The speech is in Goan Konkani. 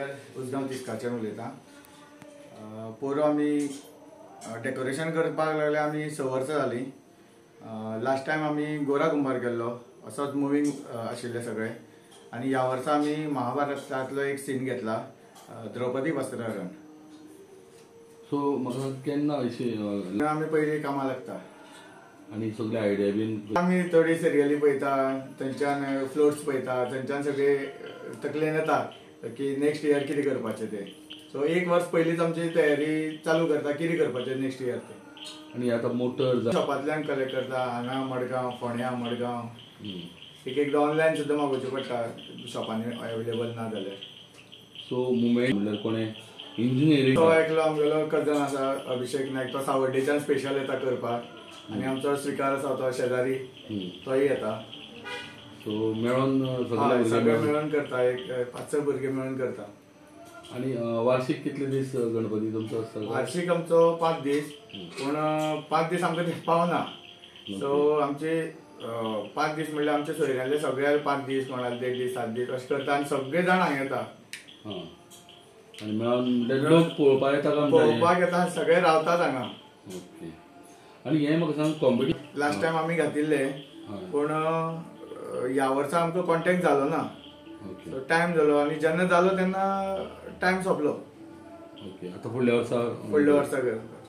केळकर, उसगांव तिस्काच्यान उलयता. पोरूं आमी डेकोरेशन करपाक लागले आमी 6 वर्सां जालीं. लास्ट टायम आमी गोरा कुंभार केल्लो, असोच मुवींग आशिल्ले सगळे. आनी ह्या वर्सा आमी महाभारतांतलो एक सीन घेतला, द्रौपदी वस्त्रहरण. सो म्हाका केन्ना अशें आमी पयलीं कामां लागता आनी सगळे आयडिया बीन आमी थोडी सिरियली पळयता, थंयच्यान फ्लोट्स पळयता, थंयच्यान सगळे तकलेन येता की नेक्स्ट इयर कितें करपाचें तें. सो एक वर्स पयलींच आमची तयारी चालू करता कितें करपाचें नेक्स्ट इयर तें. आनी आतां मोटर शॉपांतल्यान कलेक्ट करता, हांगा मडगांव, फोंड्या, मडगांव. एक एकदां ऑनलायन सुद्दां मागोवचें पडटा शॉपांनी अवेलेबल ना जाल्यार. सो मुवमेंट म्हणल्यार कोणें इंजिनियरींग तो एकलो आमगेलो कजन आसा अभिषेक नायक, तो सावर्डेच्यान स्पेशल येता करपाक. आनी आमचो स्वीकार आसा तो शेजारी, तोय येता. सो मेळोन सगळे मेळोन करता, एक 5-6 भुरगे मेळोन करता. आनी वार्षिक कितले दीस गणपती तुमचो आसता? वार्षिक आमचो 5 दीस, पूण 5 दीस आमकां ते पावना. सो आमचे 5 दीस म्हणल्यार आमचे सोयऱ्यांले सगळे 5 दीस, कोणाले 1.5 दीस, 7 दीस अशें करता आनी सगळे जाण हांगा येता. आनी मेळोन लोक पळोवपाक येता, पळोवपाक येता, सगळे रावतात हांगा. ओके. आनी हें म्हाका सांग, कॉम्पिटिशन लास्ट टायम आमी घातिल्ले, पूण ह्या वर्सा आमकां कॉन्टेक्ट जालो ना. सो टायम जालो आनी जेन्ना जालो तेन्ना टायम सोंपलो. ओके, आतां फुडल्या वर्सा फुडल्या वर्सा.